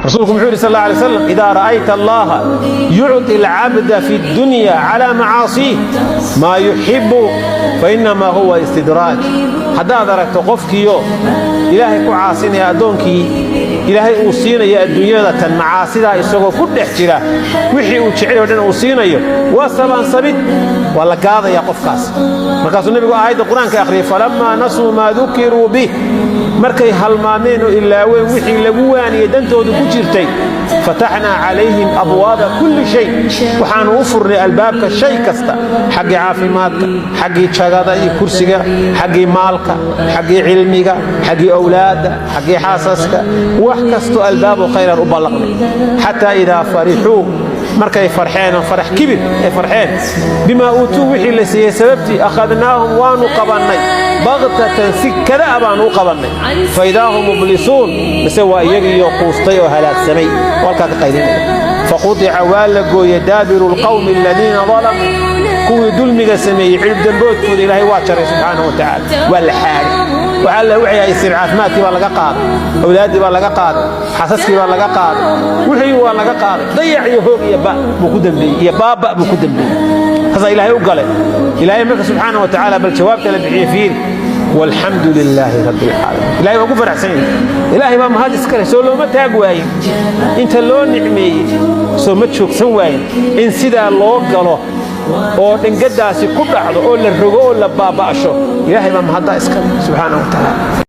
Rasuulku muxuu yidhi sal alla alay slam: "Idaa ra'ayta Allaha yucطi alcabda fi اddunya cala macaasiih maa yuxibu, fainamaa huwa istidraaj." Haddaad aragto qofkiiyo Ilaahay ku caasinaya, addoonkii Ilaahay uu siinayo adduunyada tan macaasidaa isagoo ku dhex jira wixii uu jecel o dhan uu siinayo, waa sabaansabid, waa la gaadaya qofkaas. Markaasuu nebigu aayadda Qur-aanka akhriyay: "Falammaa nasuu maa dukiruu bih," markay halmaameen oo ilaaween wixii lagu waaniyey, dantoodu ku jirtay, "fataxnaa calayhim abwaaba kulli shay," waxaannu u furnay albaabka shay kasta, xaggii caafimaadka, xaggii jagada iyo kursiga, xaggii maalka, xaggii cilmiga, xaggii owlaadda, xaggii xaasaska, wax kastoo albaabu khayran u ballaqnay. "Xataa idaa farixuu," markay farxeen oo farax kibir ay farxeen, "bimaa uutuu," wixii la siiyey sababtii, "akhadnaahum," waanu qabannay, "baghtatan," si kada baanu u qabannay, "faidaa hum mublisuun," mise waa iyagiioo quustay oo halaagsamay oo halkaa ka qaylinaya. "Faqutica," waa la gooyey, "daabiru lqawmi aladiina dalamuu," kuwii dulmiga sameeyey ciribdamboodkooda Ilaahay waa jaray subxaanahu wa tacaala, waa la xaadhay. Waxaa alla waxay haysteen, caafimaadkii baa laga qaaday, awlaaddii baa laga qaaday, xasaskii baa laga qaaday, wixii waa laga qaaday. Dayac iyo hoog iyo ba buu ku dambeeyey iyo baaba buu ku dambeeyey. Saasaa Ilaahay u galay. Ilaahay marka subxaana wa tacaala bal jawaabta la bixiyey fiiri: "Walxamdu lilaahi rabbi alcaalamiin." Ilahay waa ku faraxsan yahay. Ilaahay baa mahad iska leh. Soo looma taag waayin inta loo nicmeeyey? Soo ma joogsan waayin in sidaa loo galo oo dhingadaasi ku dhacdo oo la rogo oo la baaba'sho? Ilaahay baa mahaddaa iska leh subxaana wa tacaala.